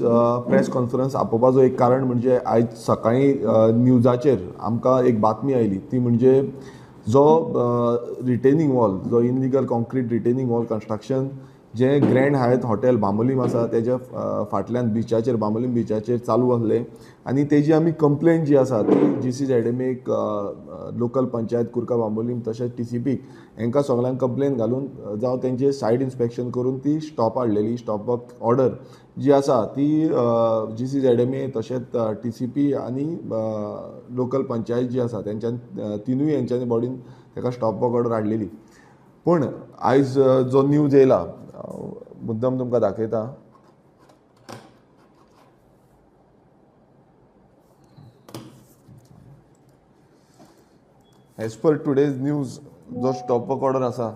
Press conference आपोवपाचो एक कारण म्हणजे आयज सकाळीं न्यूजाचेर आमकां एक बातमी आयली ती म्हणजे जो रिटेनिंग वॉल, जो illegal concrete retaining wall construction जें ग्रँड हायत हॉटेल बांबोलीम आसा तेज्या फाटल्यान बिचाचेर, बांबोलीम बिचाचेर चालू आसलें आनी तेजी आमी कंप्लेन जी आसा ती जी सी झॅड-एम-एक, लोकल पंचायत कुर्का बांबोलीम तशेंच टी-सी-पीक हेंकां सगल्यांक कंप्लेन घालून जावं तेंचे सायट इन्स्पेक्शन करून ती स्टॉप हाडलेली. स्टॉप वर्क ऑर्डर जी आसा ती जी सी झॅड-एम-ए तशेंच टी-सी-पी आनी लोकल पंचायत जी आसा तेंच्यान तिनूय हेंच्यानी बॉडीन तेका स्टॉप वर्क ऑर्डर हाडलेली. पूण आयज जो न्यूज येयला मुद्दम तुमकां दाखयता. एज पर टुडेज न्यूज जो स्टॉप वर्क ऑर्डर आसा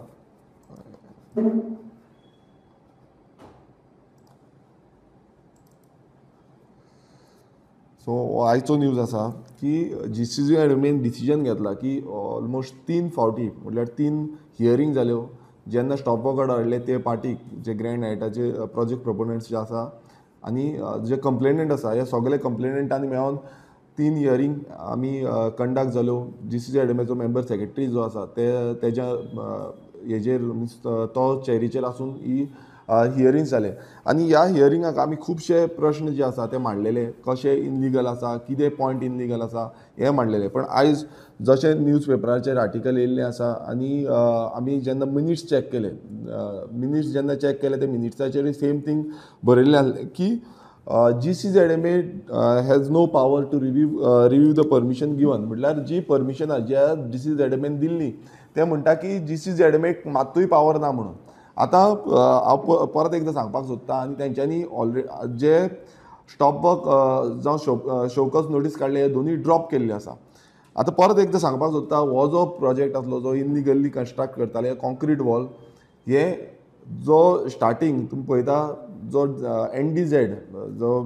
सो आयचो न्यूज आसा की जी सी जी एडमीन डिसिजन घेतला की ऑलमोस्ट 3 फावटी म्हटल्यार 3 हियरींग जाल्यो जेन्ना स्टॉप वर्क ऑर्डर हाडले ते पार्टीक जे ग्रँड हायटाचे प्रोजेक्ट प्रोपोनंट्स जे आसा आनी जे कंप्लेनंट आसा ह्या सगळे कंप्लेनंटांनी मेळोन 3 हियरींग आमी कंडक्ट जाल्यो. जी सी जी एडमीचो मेंबर सेक्रेटरी जो आसा ते तेज्या हेजेर मिन्स तो चेरीचेर आसून ही हियरींग जाले आनी ह्या हियरिंगाक आमी खुबशे प्रश्न जे आसा ते मांडलेले, कशे इनलिगल आसा, कितें पॉयंट इनलिगल आसा हे मांडलेले. पण आयज जशें न्यूज पेपराचेर आर्टिकल येयल्लें आसा आनी आमी जेन्ना मिनिट्स चॅक केले, मिनिट्स जेन्ना चॅक केले ते मिनिट्साचेरूय सेम थींग बरयल्लें आसलें की G C Z M A has no power to review the permission given. म्हटल्यार जी परमिशनां ज्या जी सी झॅड एम एन दिल्ली ते म्हणटा की जी सी झॅड एम एक मात्तूय पावर ना म्हणून. आतां हांव परत एकदां सांगपाक सोदता आनी तेंच्यांनी ऑलरेडी जे स्टॉप वर्क जावं शोकॉज नोटीस काडले हे दोनूय ड्रॉप केल्ले आसा. आतां परत एकदां सांगपाक सोदता, हो जो प्रोजेक्ट आसलो जो इनलिगली कन्स्ट्रक्ट करताले कॉन्क्रीट वॉल, हे जो स्टार्टींग तुमी पळयता जो एन डी झॅड जो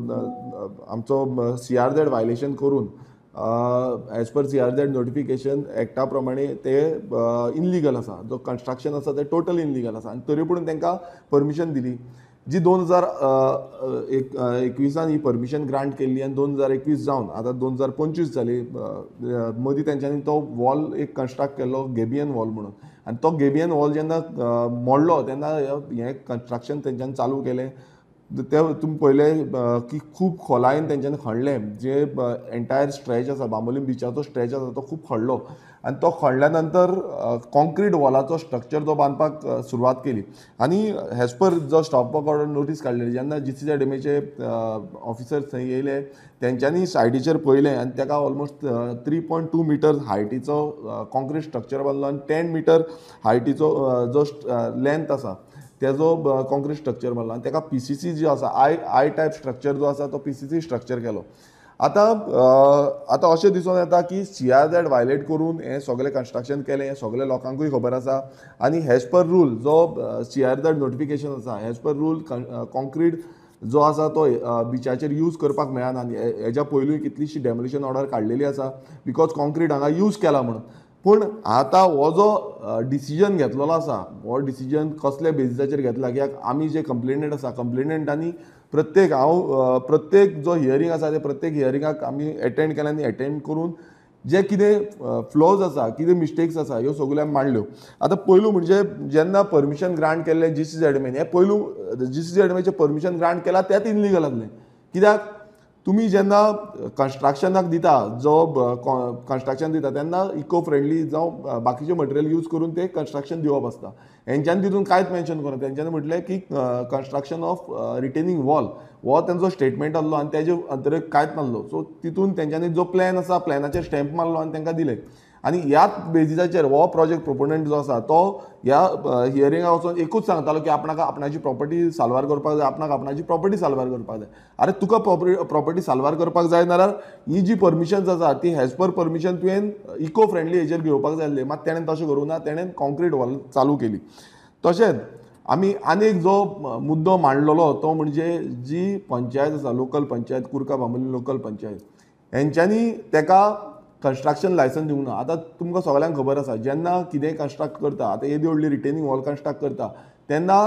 आमचो सी आर झॅड वायलेशन करून as per C R Z notification एक्टा प्रमाणे ते इनलिगल आसा, जो कन्स्ट्रक्शन आसा ते टोटल इनलिगल आसा आनी तरी पूण तांकां परमिशन दिली जी 2021 ही परमिशन ग्रांट केल्ली आनी 2021 जावन आतां 2025 जाली. मदीं तेंच्यांनी तो वॉल एक कन्स्ट्रक्ट केल्लो गेबियन वॉल म्हणून आनी तो गेबियन वॉल जेन्ना मोडलो तेन्ना हें कन्स्ट्रक्शन तेंच्यांनी चालू केलें. ते तुमी पळयलें की खूब खोलायेन तेंच्यांनी खणलें, जे एंटायर स्ट्रेच आसा बांबोलीम बिचाचो स्ट्रेच आसा तो खूब खणलो आनी तो खणल्या नंतर कॉन्क्रीट वॉलाचो स्ट्रक्चर तो बांदपाक सुरवात केली. आनी एज पर जो स्टॉप वर्क ऑर्डर नोटीस काडलेली जेन्ना जी सी झॅड एम एचे ऑफिसर थंय येयले तेंच्यांनी सायडीचेर पळयलें आनी ताका ऑलमोस्ट 3.2 मिटर हायटीचो कॉन्क्रीट स्ट्रक्चर बांदलो आनी 10 मिटर हायटीचो जो लेंथ आसा तेजो कॉन्क्रीट स्ट्रक्चर बांदलो आनी ताका पी सी सी जो आसा I type structure जो आसा तो पी सी सी स्ट्रक्चर केलो. आतां आतां अशें दिसून येता की सी आर झॅड वायलेट करून हें सगळें कन्स्ट्रक्शन केलें हें सगळें लोकांकूय खबर आसा आनी एज पर रूल जो सी आर झॅड नोटिफिकेशन आसा एज पर रूल कॉन्क्रीट जो आसा तो बिचाचेर यूज करपाक मेळना आनी हेज्या पयलूय कितलीशी डेमोलिशन ऑर्डर काडलेली आसा because concrete हांगा यूज केला म्हणून. पूण आतां हो जो डिसिजन घेतलेलो आसा हो डिसिजन कसल्या बेजिसाचेर घेतला कित्याक आमी जे कंप्लेनंट आसा कंप्लेनंटांनी प्रत्येक हांव प्रत्येक जो हियरींग आसा ते प्रत्येक हियरिंगाक आमी एटेंड केला आनी एटेंड करून जे कितें फ्लॉज आसा कितें मिस्टेक्स आसा ह्यो सगल्यो आमी मांडल्यो. आतां पयलू म्हणजे जेन्ना परमिशन ग्रांट केल्लें जी सी झॅड एम एन हें पयलू जी सी झॅड एम एचें परमिशन ग्रांट केलां तेंच इनलिगल आसलें कित्याक तुमी जेन्ना कन्स्ट्रक्शनाक दिता जो कन्स्ट्रक्शन दिता तेन्ना इको फ्रेंडली जावं बाकीचे मटेरियल यूज करून ते कन्स्ट्रक्शन दिवप आसता. हेंच्यांनी तितून कांयच मेन्शन करूं तेंच्यांनी म्हटलें की कन्स्ट्रक्शन ऑफ रिटेनिंग वॉल हो तेंचो स्टेटमेंट आसलो आनी तेजे अंतरेक कांयच नासलो. सो तितून तेंच्यांनी जो प्लॅन आसा प्लॅनाचेर स्टॅम्प मारलो आनी तांकां दिलें आनी ह्याच बेजिसाचेर हो प्रोजेक्ट प्रोपोनंट जो आसा तो ह्या हियरिंगाक वचून एकूच सांगतालो की आपणाक आपणाची प्रॉपर्टी साल्वार करपाक जाय, आपणाक आपणाची प्रॉपर्टी साल्वार करपाक जाय. आरे तुका प्रॉपर्टी साल्वार करपाक जाय नाल्यार ही जी परमिशन्स आसा ती एज पर परमिशन तुवें इको फ्रेंडली हेजेर घेवपाक जाय आसली, मात तेणें तशें करूं ना, तेणें कॉन्क्रीट वॉल चालू केली. तशेंच आमी आनी एक जो मुद्दो मांडलेलो तो म्हणजे जी पंचायत आसा लोकल पंचायत कुर्का बांबोली लोकल पंचायत हेंच्यांनी तेका कन्स्ट्रक्शन लायसन्स दिवंक ना. आतां तुमकां सगल्यांक खबर आसा जेन्ना कितेंय कन्स्ट्रक्ट करता, आतां येदी व्हडली रिटेनिंग वॉल कन्स्ट्रक्ट करता तेन्ना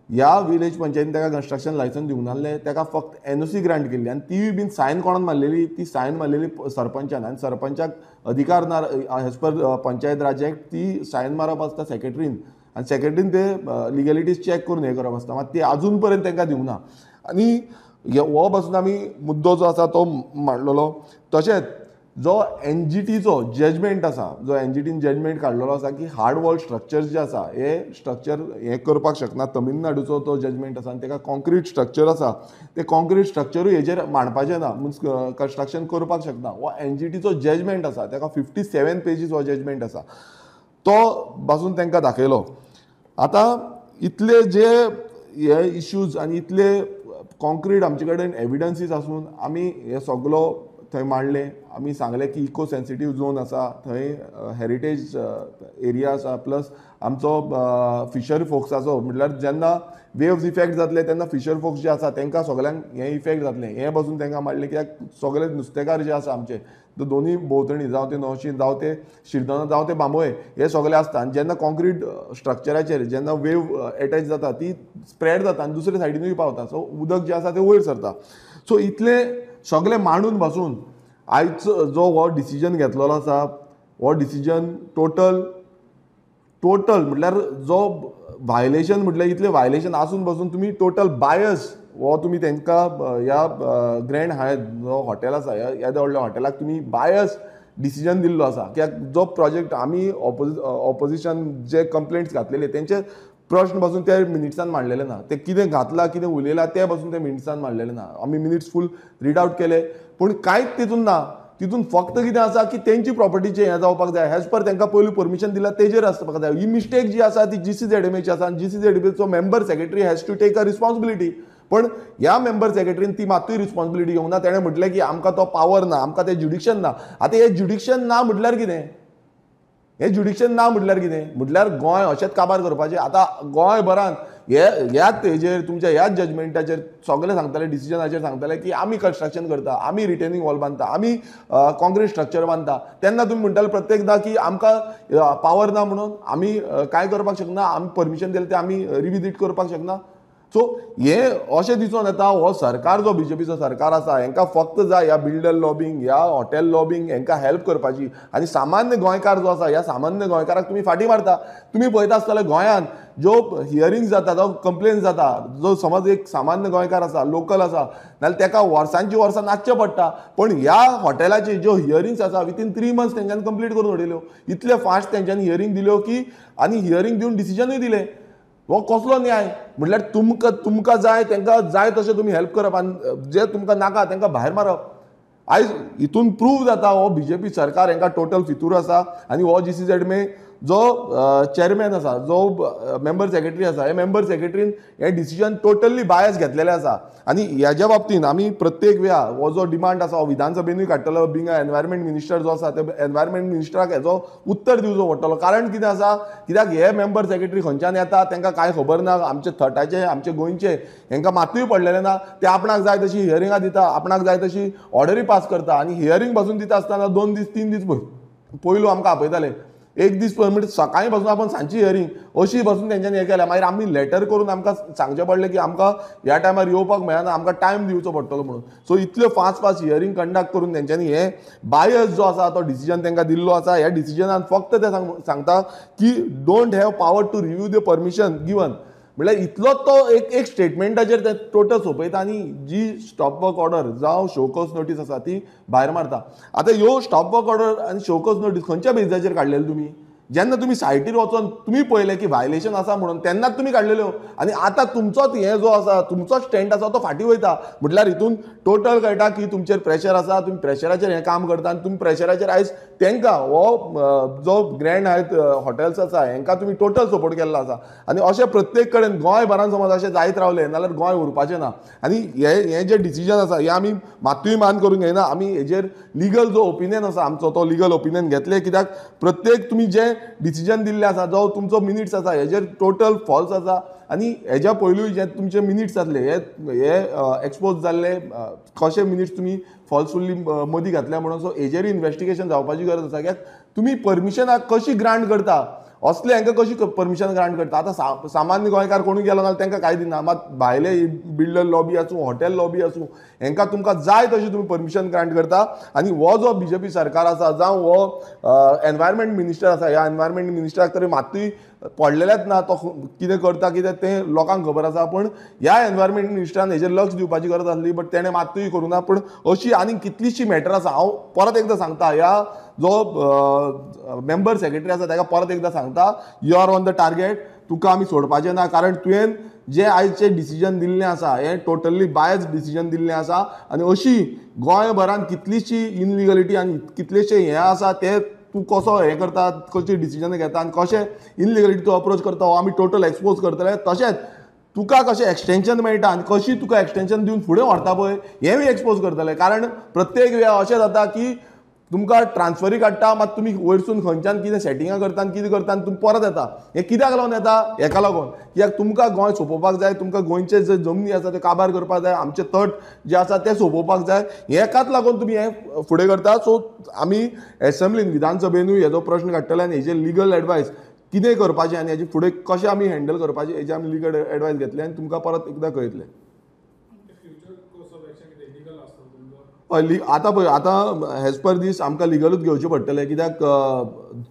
ह्या विलेज पंचायतीन ताका कन्स्ट्रक्शन लायसन्स दिवंक नासलें, ताका फक्त एनओसी ग्रांट केल्ली आनी तीय बीन सायन कोणान मारलेली, ती सायन मारलेली सरपंचान आनी सरपंचाक अधिकार ना एज पर पंचायत राज एक्ट ती सायन मारप आसता सेक्रेटरीन आनी सेक्रेटरीन ते लिगलिटीज चॅक करून हें करप आसता, मात ती आजून पर्यंत तांकां दिवंक ना. आनी हो पासून आमी मुद्दो जो आसा तो मांडलेलो. तशेंच जो एनजीटीचो जजमेंट आसा, जो एनजीटीन जजमेंट काडलेलो आसा की हार्ड वॉल स्ट्रक्चर जे आसा हे स्ट्रक्चर हें करपाक शकना, तमिळनाडूचो तो जजमेंट आसा आनी ताका कॉन्क्रीट स्ट्रक्चर आसा ते कॉन्क्रीट स्ट्रक्चरूय हेजेर मांडपाचें ना, मिन्स कन्स्ट्रक्शन करपाक शकना. हो एनजीटीचो जजमेंट आसा, ताका 57 पेजीस हो जजमेंट आसा, तो पासून तांकां दाखयलो. आतां इतले जे हे इश्यूज आनी इतले कॉन्क्रीट आमचे कडेन एविडन्सीस आसून आमी हे सगलो थंय मांडलें. आमी सांगलें की इको सेन्सिटीव झोन आसा, थंय हेरिटेज एरिया आसा, प्लस आमचो फिशर फोक्साचो म्हटल्यार जेन्ना वेव्स इफेक्ट जातले तेन्ना फिशर फोक्स जे आसा तांकां सगल्यांक हें इफेक्ट जातलें, हें पासून तांकां मांडलें. कित्याक सगळे नुस्तेकार जे आसा आमचे दोनूय भोंवतणी, जावं ते नवशी, जावं ते शिरदोना, जावं ते बांबोळे, हे सगळे आसता आनी जेन्ना कॉन्क्रीट स्ट्रक्चराचेर जेन्ना वेव एटॅच जाता ती स्प्रेड जाता आनी दुसरे सायडीनूय पावता, सो उदक जें आसा तें वयर सरता. सो इतलें सगळें मांडून बसून आयज जो हो डिसिजन घेतलेलो आसा हो डिसिजन टोटल टोटल म्हटल्यार जो व्हायलेशन म्हटल्यार इतलें व्हायलेशन आसून बसून तुमी टोटल बायस हो तुमी तांकां ह्या ग्रँड हायत जो हॉटेल आसा ह्या येद्या व्हडल्या हॉटेलाक तुमी बायस डिसिजन दिल्लो आसा. कित्याक जो प्रोजेक्ट आमी ऑपोजिशन जे कंप्लेंट्स घातलेले तेंचे प्रश्न पासून ते मिनिट्सान मांडलेले ना, ते कितें घातलां कितें उलयलां ते पासून ते मिनिट्सान मांडलेले ना. आमी मिनिट्स फूल रीड आवट केले पूण कांयच तितून ना. तितून फक्त कितें आसा की तेंची प्रॉपर्टीचें हें जावपाक जाय, एज पर तांकां पयलू परमिशन दिलां तेजेर आसपाक जाय. ही मिस्टेक जी आसा ती GCZMA ची आसा आनी GCZMA member secretary has to take a responsibility. पण ह्या मेंबर सेक्रेटरीन ती मातूय रिस्पॉन्सिबिलिटी घेवंक ना. तेणें म्हटलें की आमकां तो पावर ना, आमकां तें ज्युडिक्शन ना. आतां हें ज्युडिक्शन ना म्हटल्यार कितें? हें ज्युडिक्शन ना म्हटल्यार कितें? म्हटल्यार गोंय अशेंच काबार करपाचें. आतां गोंयभरान हे ह्याच हेजेर तुमच्या ह्याच जजमेंटाचेर सगळे सांगताले, डिसिजनाचेर सांगताले की आमी कन्स्ट्रक्शन करता, आमी रिटेनिंग वॉल बांदता, आमी कॉन्क्रीट स्ट्रक्चर बांदता. तेन्ना तुमी म्हणटाले प्रत्येकदां की आमकां पावर ना म्हणून आमी कांय करपाक शकना, आमी परमिशन दिलें तें आमी रिविजीट करपाक शकना. सो हे अशें दिसून येता हो सरकार जो बीजेपीचो सरकार आसा हेंकां फक्त जाय ह्या बिल्डर लॉबींग, ह्या हॉटेल लॉबींग हेंकां हेल्प करपाची. आनी सामान्य गोंयकार जो आसा ह्या सामान्य गोंयकाराक तुमी फाटीं मारता. तुमी पळयता आसतले गोंयांत ज्यो हियरींग जाता, जो कंप्लेन जाता, जो समज एक सामान्य गोंयकार आसा, लोकल आसा, नाल्यार तेका वर्सांची वर्सां नाचचें पडटा. पण ह्या हॉटेलाची ज्यो हियरिंग्स आसा विथीन 3 मंथ्स तेंच्यांनी कंप्लीट करून उडयल्यो. इतले फास्ट तेंच्यांनी हियरींग दिल्यो की आनी हियरींग दिवन डिसिजनूय दिलें. हो कसलो न्याय? म्हटल्यार तुमकां तुमकां जाय तांकां जाय तशें तुमी हेल्प करप आनी जे तुमकां नाका तांकां भायर मारप. आयज हितून प्रूव जाता हो बीजेपी सरकार हांकां टोटल फितूर आसा. आनी हो GCZMA जो चेअरमॅन आसा, जो मेंबर सेक्रेटरी आसा, हे मेंबर सेक्रेटरीन हे डिसिजन टोटली बायस घेतलेलें आसा. आनी ह्याच्या बाबतीन आमी प्रत्येक वेळा हो जो डिमांड आसा हो विधानसभेनूय काडटलो. बिंग एनवायरमेंट मिनिस्टर जो आसा ते एनवायरमेंट मिनिस्टराक हेजो उत्तर दिवचो पडटलो. कारण कितें आसा, कित्याक हे मेंबर सेक्रेटरी खंयच्यान येता तांकां कांय खबर ना, आमचे थटाचे आमचे गोंयचे हेंकां मातूय पडलेलें ना. ते आपणाक जाय तशी हियरिंगां दिता, आपणाक जाय तशी ऑर्डरी पास करता. आनी हियरींग पासून दिता आसतना 2 दीस 3 दीस पयलू आमकां आपयताले. एक दीस म्हणजे सकाळीं पासून आपण सांजची हियरींग अशी पासून तेंच्यांनी हें केलें. मागीर आमी लेटर करून आमकां सांगचें पडलें की आमकां ह्या टायमार येवपाक मेळना, आमकां टायम दिवचो पडटलो म्हणून. सो इतल्यो फास्ट फास्ट हियरींग कंडक्ट करून तेंच्यांनी हे बायस जो आसा तो डिसिजन तांकां दिल्लो आसा. ह्या डिसिजनान फक्त ते सांगता की don't have power to review the permission given. म्हळ्यार इतलोच तो एक एक स्टेटमेंटाचेर ते टोटल सोंपयता आनी जी स्टॉप वर्क ऑर्डर जावं शोकॉज नोटीस आसा ती भायर मारता. आतां ह्यो स्टॉप वर्क ऑर्डर आनी शोकॉज नोटीस खंयच्या बेजाचेर काडलेले तुमी? जेन्ना तुमी सायटीर वचोन तुमी पळयलें की व्हायलेशन आसा म्हणून तेन्नाच तुमी काडलेल्यो. आनी आतां तुमचोच हें जो आसा तुमचोच स्टँड आसा तो फाटीं वयता. म्हटल्यार हितून टोटल कळटा की तुमचेर प्रेशर आसा, तुमी प्रेशराचेर हें काम करता आनी तुमी प्रेशराचेर आयज तांकां हो जो ग्रँड हायत हॉटेल्स आसा हेंकां तुमी टोटल सपोर्ट केल्लो आसा. आनी अशें प्रत्येक कडेन गोंयभरान समज अशें जायत रावलें नाल्यार गोंय उरपाचें ना. आनी हें जें डिसिजन आसा हें आमी मातूय मान करून घेयना. आमी हेजेर लिगल जो ओपिनियन आसा आमचो तो लिगल ओपिनियन घेतले. कित्याक प्रत्येक तुमी जें डिसिजन दिल्लें आसा जो तुमचो मिनिट्स आसा हेजेर टोटल फॉल्स आसा. आनी हेज्या पयलूय जे तुमचे मिनिट्स आसले हे हे एक्सपोज जाल्ले कशे मिनिट्स तुमी फॉल्सफुल्ली मदीं घातल्या म्हणून. सो हेजेर इन्वेस्टिगेशन जावपाची गरज आसा. कित्याक तुमी परमिशनाक कशी ग्रांट करता असले हांकां कशी परमिशन ग्रांट करता? आतां सामान्य गोंयकार कोणूय गेलो ना तांकां कांय दिना, मात भायले बिल्डर लॉबी आसूं, हॉटेल लॉबी आसूं, हांकां तुमकां जाय तशी तुमी परमिशन ग्रांट करता. आनी हो जो बीजेपी सरकार आसा जावं हो एनवायरमेंट मिनिस्टर आसा, ह्या एनवायरमेंट मिनिस्टराक तरी मात्तूय पडलेलेंच ना, तो कितें करता कितें तें लोकांक खबर आसा. पूण ह्या एनवायरमेंट मिनिस्टरान हेजेर लक्ष दिवपाची गरज आसली, बट तेणें मात्तूय करूं ना. पूण अशी आनी कितलीशी मॅटर आसा. हांव परत एकदां सांगता, ह्या जो मेंबर सेक्रेटरी आसा ताका परत एकदां सांगता, you are on the target, तुका आमी सोडपाचें ना, कारण तुवें जे आयचे डिसिजन दिल्लें आसा हें टोटली बायस डिसिजन दिल्लें आसा. आनी अशी गोंयभरान कितलीशी इनलिगलिटी आनी कितलेशे हें आसा ते तूं कसो हें करता, कशें डिसिजन घेता आनी कशें इनलिगलिटी तूं अप्रोच करता हो आमी टोटल एक्सपोज करतले. तशेंच तुका कशें एक्सटेंशन मेळटा आनी कशी तुका एक्सटेंशन दिवन फुडें व्हरता पळय हेंवूय एक्सपोज करतले. कारण प्रत्येक वेळा अशें जाता की तुमकां ट्रान्सफरी काडटा, मात तुमी वयरसून खंयच्यान कितें सेटिंगां करता आनी कितें करता आनी तुमी परत येता. हें कित्याक लागून येता? हेका लागून कित्याक तुमकां गोंय सोंपोवपाक जाय, तुमकां गोंयचे जे जमनी आसा ते काबार करपाक जाय, आमचे तट जे आसा ते सोंपोवपाक जाय, हेकाच लागून तुमी हें फुडें करता. सो आमी एसेंब्लीन विधानसभेनूय हेजो प्रश्न काडटले आनी हेजेर लिगल एडवायस कितें करपाचें आनी हेजे फुडें कशें आमी हँडल करपाचें हेजें आमी लिगल एडवायस घेतले आनी तुमकां परत एकदां कळयतले. हय, आतां पळय, आतां एज पर दीस आमकां लिगलूच घेवचें पडटलें, कित्याक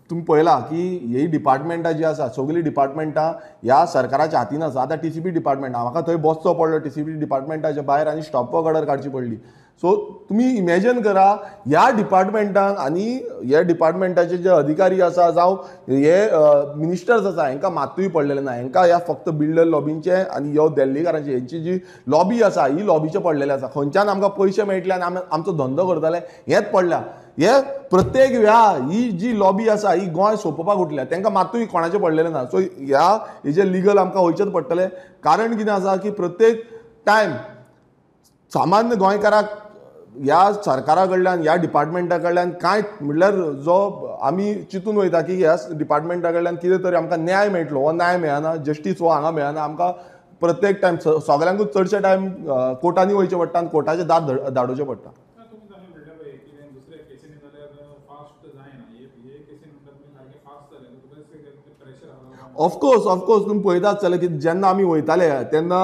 तुमी पळयलां की ही डिपार्टमेंटां जी आसा सगळीं डिपार्टमेंटां ह्या सरकाराच्या हातीन आसा. आतां टीसीपी डिपार्टमेंट म्हाका थंय बसचो पडलो टीसीपी डिपार्टमेंटाच्या भायर आनी स्टॉप वर्क ऑर्डर काडची पडली. सो तुमी इमेजन करा ह्या डिपार्टमेंटांक आनी ह्या डिपार्टमेंटाचे जे अधिकारी आसा जावं हे मिनिस्टर्स आसा हेंकां मात्तूय पडलेलें ना. हेंकां ह्या फक्त बिल्डर लॉबींचे आनी ह्यो दिल्लीकारांची हेंची जी लॉबी आसा ही लॉबीचें पडलेलें आसा. खंयच्यान आमकां पयशे मेळटले आनी आमचो धंदो करतले हेंच पडल्या. हे प्रत्येक वेळा ही जी लॉबी आसा ही गोंय सोंपोवपाक उठल्या, तांकां मात्तूय कोणाचें पडलेलें ना. सो ह्या हेजें लिगल आमकां वयचेंच पडटलें. कारण कितें आसा की प्रत्येक टायम सामान्य गोंयकाराक ह्या सरकारा कडल्यान ह्या डिपार्टमेंटा कडल्यान कांय म्हणल्यार जो आमी चिंतून वयता की ह्या डिपार्टमेंटा कडल्यान कितें तरी आमकां न्याय मेळटलो, हो न्याय मेळना, जस्टीस हो हांगा मेळना. आमकां प्रत्येक टायम सगळ्यांकूच चडशे टायम कोर्टांनी वयचें पडटा आनी कोर्टाचें दार धाडोवचें पडटा. ऑफकोर्स ऑफकोर्स तुमी पळयतात जाल्यार की जेन्ना आमी वयताले तेन्ना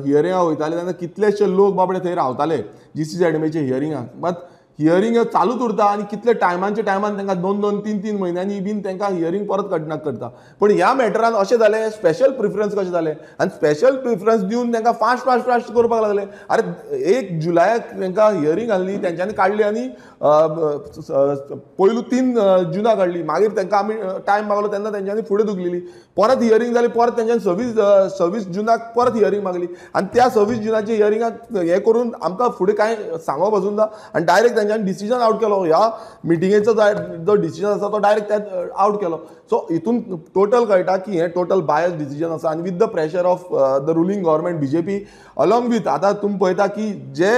हियरिंगाक वयताले तेन्ना कितलेशे लोक बाबडे थंय रावताले जीसीझेडएमएच्या हियरिंगाक. मात हियरिंग चालूच उरता आनी कितले टायमांच्या टायमान तांकां 2-2, 3-3 म्हयन्यांनी बीन तांकां हियरिंग परत कंडक्ट करता. पूण ह्या मॅटरान अशें जालें, स्पेशल प्रिफरन्स कशें जालें आनी स्पेशल प्रिफरन्स दिवन तांकां फास्ट फास्ट फास्ट करपाक लागले. अरे 1 जुलयाक तांकां हियरिंग आसली, तेंच्यांनी काडली आनी पयलू 3 जुनाक काडली, मागीर तांकां आमी टायम मागलो तेन्ना तेंच्यांनी फुडें धुकलेली, परत हियरिंग जाली, परत तेंच्यांनी 26 जुनाक परत हियरिंग मागली आनी त्या 26 जुनाच्या हियरिंगाक हें करून आमकां फुडें कांय सांगप वचून ना आनी डायरेक्ट तेंच्यांनी डिसिजन आवट केलो. ह्या मिटिंगेचो जो डिसिजन आसा तो डायरेक्ट त्या आवट केलो. सो हितून टोटल कळटा की हें टोटल बायस डिसिजन आसा आनी with the pressure of the ruling government BJP along with आतां तुमी पळयता की जे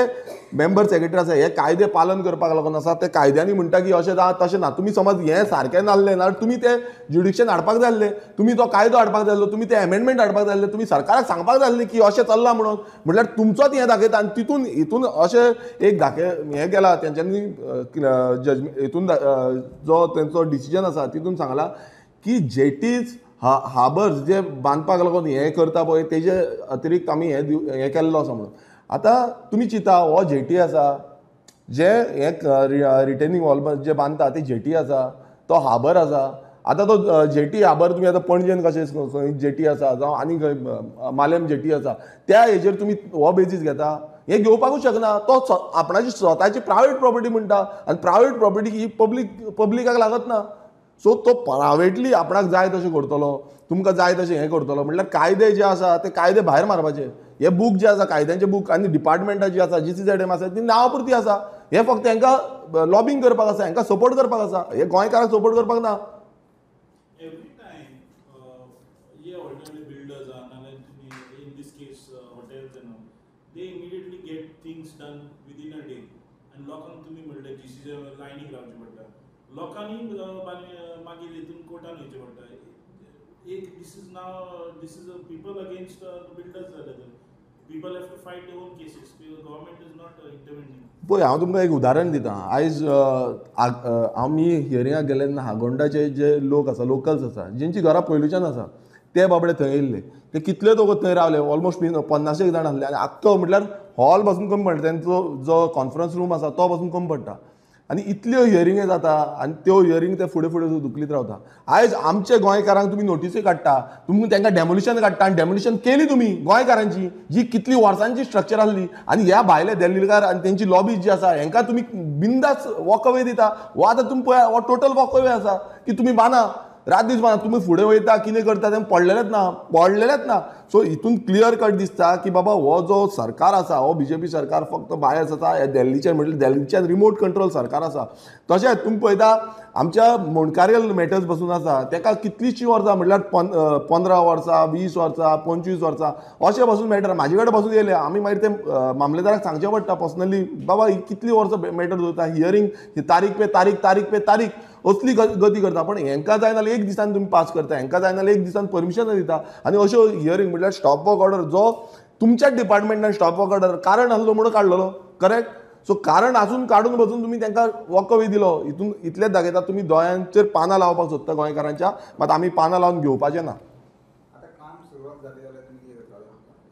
मेंबर सेक्रेटरी आसा हे कायदे पालन करपाक लागून आसा, ते कायद्यांनी म्हणटा की अशें ना तशें ना. तुमी समज हें सारकें नासलें जाल्यार तुमी तें ज्युडिक्शन हाडपाक जाय आसलें, तुमी तो कायदो हाडपाक जाय आसलो, तुमी तें एमेंडमेंट हाडपाक जाय आसलें, तुमी सरकाराक सांगपाक जाय आसलें की अशें चल्लां म्हणून. म्हणल्यार तुमचोच हें दाखयता आनी तितून हितून अशें एक दाखय हें केलां तेंच्यांनी जजमेंट हितून जो तेंचो डिसिजन आसा तितून सांगलां की जेटीज हार्बर्स जे बांदपाक लागून हें करता पळय तेजे अतिरिक्त आमी हें केल्लो आसा म्हणून. आतां तुमी चिंता हो जेटी आसा जे हे रिटेनिंग वॉल जे बांदता ते जेटी आसा, तो हार्बर आसा. आतां तो जेटी हार्बर तुमी आतां पणजेन कशें खंय जेटी आसा जावं आनी खंय मालेम जेटी आसा त्या हेजेर तुमी हो बेजीस घेता, हें घेवपाकूच शकना. तो आपणाची स्वताची प्रायवेट प्रॉपर्टी म्हणटा आनी प्रायवेट प्रॉपर्टी ही पब्लिकाक लागत ना. सो तो प्रायवेटली आपणाक जाय तशें करतलो, तुमकां जाय तशें हें करतलो. म्हणल्यार कायदे जे आसा ते कायदे भायर मारपाचे. हे बूक जे आसा कायद्यांचे बूक आनी डिपार्टमेंटां जी आसा जीसीझेडएम आसा ती नांवा पुरती आसा, हे फक्त हांकां लॉबींग करपाक आसा, हांकां सपोर्ट करपाक आसा, हे गोंयकारांक सपोर्ट करपाक ना. एवरी टायम हे ऑल्टरनेट बिल्डर्स नाल्यार तुमी in this case hotels and all they immediately get things done within a day आनी लोकांक तुमी म्हणलें जीसीझेडएम लायनीक रावचें पडटा, लोकांनी मागीर हितून कोर्टान वयचें पडटा. एक this is now this is a people against builders जाले तर People have to fight their own cases because government is not intervening. पळय हांव तुमकां एक उदाहरण दिता. आयज आमी हियरिंगाक गेले तेन्ना हागोंडाचे जे लोक आसा, लोकल्स आसा, जेंची घरां पयलूच्यान आसा, ते बाबडे थंय येयल्ले. ते कितले दोग थंय रावले, ऑलमोस्ट 50 जाण आसले आनी आख्खो म्हटल्यार हॉल पासून कमी पडटा, तेंचो जो कॉन्फरन्स रूम आसा तो पासून कमी पडटा. आनी इतल्यो हियरिंग जाता आनी त्यो हियरिंग ते फुडें फुडें धुकलीत रावता. आयज आमचे गोंयकारांक तुमी नोटिसूय काडटा, तुमी तांकां डेमोलिशन काडटा आनी डेमोलिशन केली तुमी गोंयकारांची जी कितली वर्सांची स्ट्रक्चर आसली. आनी ह्या भायले दिल्लीकार आनी तेंची लॉबी जी आसा हेंकां तुमी बिंदास वॉक अवे दिता. हो आतां तुमी पळया, हो टोटल वॉक अवे आसा की तुमी बांदा, रात दीस बांदा, तुमी फुडें वयता कितें करता तें पडलेलेंच ना, पडलेलेंच ना. सो हितून क्लियर कट दिसता की बाबा हो जो सरकार आसा, हो बीजेपी सरकार फक्त बायस आसा, ह्या दिल्लीच्यान म्हटल्यार दिल्लीच्यान रिमोट कंट्रोल सरकार आसा. तशेंच तुमी पळयता आमच्या मोणकारियल मॅटर्स बसून आसा, तेका कितलींशीं वर्सां म्हटल्यार 15 वर्सां, 20 वर्सां, 25 वर्सां अशें बसून मॅटर म्हाजे कडेन बसून येयले. आमी मागीर ते मामलेदाराक सांगचें पडटा पर्सनली, बाबा ही कितलीं वर्सां मॅटर दवरता, हियरींग तारीख पे तारीख, तारीख पे तारीख असली गती करता. पण हेंकां जाय नाल्यार एक दिसान तुमी पास करता, हेंकां जाय नाल्यार एक दिसान परमिशन दिता. आनी अश्यो हियरींग म्हटल्यार स्टॉप वर्क ऑर्डर जो तुमच्याच डिपार्टमेंटान स्टॉप वर्क ऑर्डर कारण आसलो म्हणून काडलेलो, करेक्ट. सो कारण आसून काडून बसून तुमी तांकां वॉक अवे दिलो. हितून इतलेंच दाखयता तुमी दोळ्यांचेर पानां लावपाक सोदता गोंयकारांच्या, मात आमी पानां लावन घेवपाचें ना.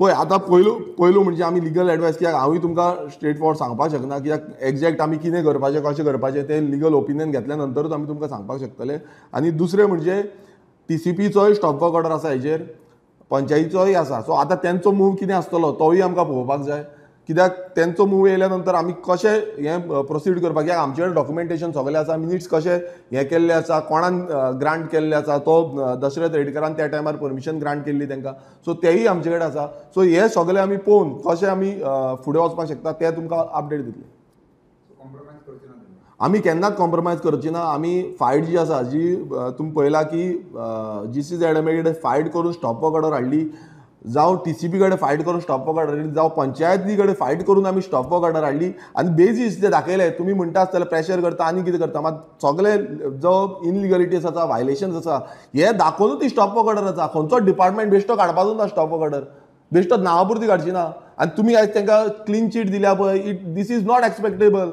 पळय आतां पयलू म्हणजे आमी लिगल एडवायस, कित्याक हांवूय तुमकां स्ट्रेट फॉरवर्ड सांगपाक शकना, कित्याक एग्जॅक्ट आमी कितें करपाचें कशें करपाचें तें लिगल ओपिनियन घेतल्या नंतरूच आमी तुमकां सांगपाक शकतले. आनी दुसरें म्हणजे टीसीपीचोय स्टॉप वर्क ऑर्डर आसा हेजेर, पंचायतीचोय आसा. सो आतां तेंचो मूव कितें आसतलो तोवूय आमकां पळोवपाक जाय, कित्याक तेंचो मूव येयल्या नंतर आमी कशें हें प्रोसीड करपाक, कित्याक आमचे कडेन डॉक्युमेंटेशन सगळें आसा, मिनिट्स कशें हें केल्लें आसा, कोणान ग्रांट केल्लें आसा, तो दशरथ रेडकरान त्या टायमार परमिशन ग्रांट केल्ली तांकां, सो तेंय आमचे कडेन आसा. सो हें सगळें आमी पळोवन कशें आमी फुडें वचपाक शकता तें तुमकां अपडेट दितले. आमी केन्नाच कॉम्प्रोमायज करची ना. आमी फायट जी आसा, जी तुमी पळयला की GCZMA कडेन फायट करून स्टॉप वर्क ऑर्डर हाडली, जावं टीसीपी कडेन फायट करून स्टॉप वर्क ऑर्डर हाडली, जावं पंचायती कडेन फायट करून आमी स्टॉप वर्क ऑर्डर हाडली. आनी बेजीस ते दाखयले, तुमी म्हणटा आसतले प्रेशर करता आनी कितें करता, मात सगळे जो इनलिगलिटीज आसा, वायलेशन्स आसा, हे दाखोवनूच ती स्टॉप वर्क ऑर्डर आसा. खंयचो डिपार्टमेंट बेश्टो काडपाचो ना स्टॉप वर्क ऑर्डर, बेश्टो नांवा पुरती काडची ना. आनी तुमी आयज तांकां क्लीन चीट दिल्या पळय, it this is not expectable.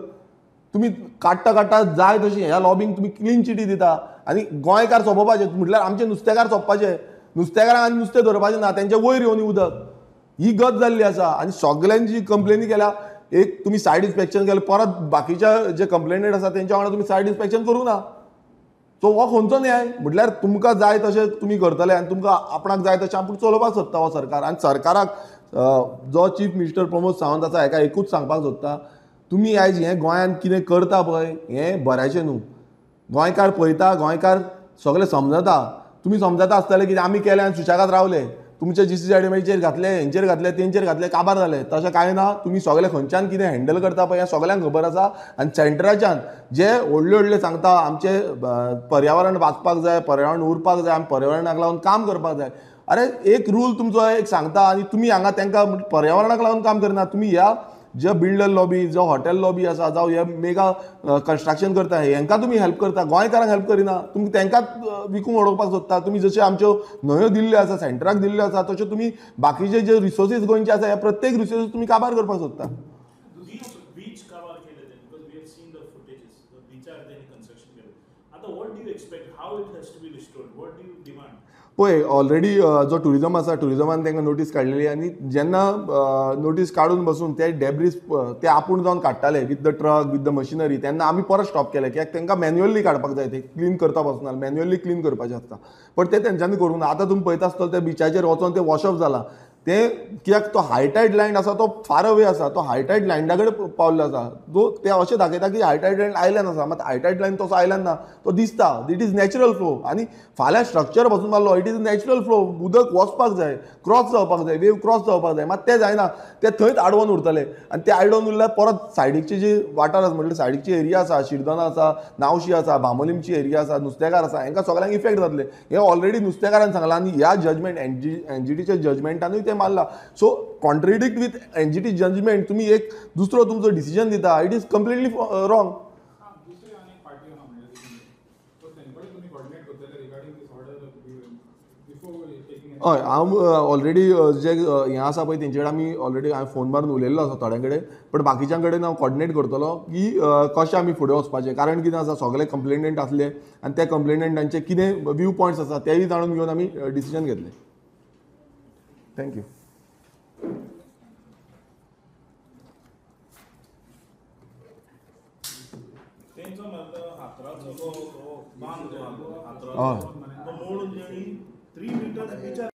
तुमी काडटा काडटा जाय तशी ह्या लॉबींक तुमी क्लीन चिटी दिता. आनी गोंयकार सोंपोवपाचे म्हटल्यार आमचे नुस्तेकार सोंपपाचे, नुस्तेकारांक आनी नुस्तें धरपाचें ना, तेंचे वयर येवन उदक, ही गत जाल्ली आसा. आनी सगल्यांची कंप्लेनी केल्या, एक तुमी सायड इन्स्पेक्शन केलें, परत बाकीच्या जे कंप्लेनंट आसा तेंच्या वांगडा तुमी सायड इन्स्पेक्शन करूं ना. सो हो खंयचो न्याय? म्हटल्यार तुमकां जाय तशें तुमी करतले आनी तुमकां आपणाक जाय तशें आपूण चलोवपाक सोदता हो सरकार. आनी सरकाराक जो चीफ मिनिस्टर प्रमोद सावंत आसा हेका एकूच सांगपाक सोदता, तुमी आयज हें गोंयांत कितें करता पळय हें बऱ्याचें न्हू. गोंयकार पळयता, गोंयकार सगळें समजता. तुमी समजता आसतले की आमी केलें आनी सुशेगाद रावले, तुमचे GCZMA घातले, हेंचेर घातले, तेंचेर घातले, काबार जाले. तशें कांय ना. तुमी सगळे खंयच्यान कितें हँडल करता पळय हें सगळ्यांक खबर आसा. आनी सेंटराच्यान जे व्हडले व्हडले सांगता आमचें पर्यावरण वाचपाक जाय, पर्यावरण उरपाक जाय, आमी पर्यावरणाक लागून काम करपाक जाय. अरे एक रूल तुमचो एक सांगता आनी तुमी हांगा तांकां पर्यावरणाक लागून काम करना. तुमी ह्या जे बिल्डर लॉबी, जो हॉटेल लॉबी आसा, जावं हे मेगा कन्स्ट्रक्शन करता, हेंकां तुमी हेल्प करता, गोंयकारांक हेल्प करिना. तुमी तांकांच विकूंक उडोवपाक सोदता. तुमी जशे आमच्यो न्हंयो दिल्ल्यो आसा, सेंटराक दिल्ल्यो आसा, तश्यो तुमी बाकीचे जे रिसोर्सीस गोंयचे आसा, ह्या प्रत्येक रिसोर्सीस तुमी काबार करपाक सोदता. बीच काबार केले तें, because we have seen the footages, बिचार तेणी कन्स्ट्रक्शन केलें. आतां what do you expect, how it has to be restored, what do you demand? पळय ऑलरेडी जो टुरिजम आसा, टुरिजमान तांकां नोटीस काडलेली आनी जेन्ना नोटीस काडून बसून ते डेब्रीज ते आपूण जावन काडटाले with the truck, with the machinery, तेन्ना आमी परत स्टॉप केले, कित्याक तांकां मॅन्युअली काडपाक जाय, ते क्लीन करता बसना, मॅन्युअली क्लीन करपाचें आसता, पण ते तेंच्यांनी करूंक ना. आतां तुमी पळयता आसतलो त्या बिचाचेर वचोन ते वॉश ऑफ जाला, ते कित्याक तो हायटायड लँड आसा तो फार अवे आसा, तो हायटायड लँडा कडेन पावल्लो आसा. तो ते अशें दाखयता की हायटायड लँड आयल्यान आसा, मात हायटायड लँड तसो आयल्यान ना, तो दिसता it is natural flow. आनी फाल्यां स्ट्रक्चर बसून मारलो, it is natural flow, उदक वचपाक जाय, क्रॉस जावपाक जाय, वेव क्रॉस जावपाक जाय, मात तें जायना, ते थंयच आडवोन उरतले. आनी ते आडवोन उरल्यार परत सायडीची जी वाठार आसा, म्हटल्यार सायडीची एरिया आसा, शिरदोना आसा, नावशी आसा, बांबोलीमची एरिया आसा, नुस्तेकार आसा, हांकां सगळ्यांक इफेक्ट जातले. हें ऑलरेडी नुस्तेकारान सांगलां आनी ह्या जजमेंट एनजीटीच्या जजमेंटानूय ते मारला. So contradict with NGT judgement तुमी एक दुसरो तुमचो डिसिजन दिता, it is completely wrong. हय, हांव ऑलरेडी जे हें आसा पळय तेंचे कडेन आमी ऑलरेडी हांवें फोन मारून उलयल्लो आसा थोड्यां कडेन, पण बाकीच्यां कडेन हांव कॉर्डिनेट करतलो की कशें आमी फुडें वचपाचें. कारण कितें आसा, सगळे कंप्लेनंट आसले आनी त्या कंप्लेनंटांचे कितें व्यू पॉयंट्स आसा तेय जाणून घेवन आमी डिसिजन घेतले. Thank you. हातराचो तो बांद जो हातराचो तो मोडून 3 meters.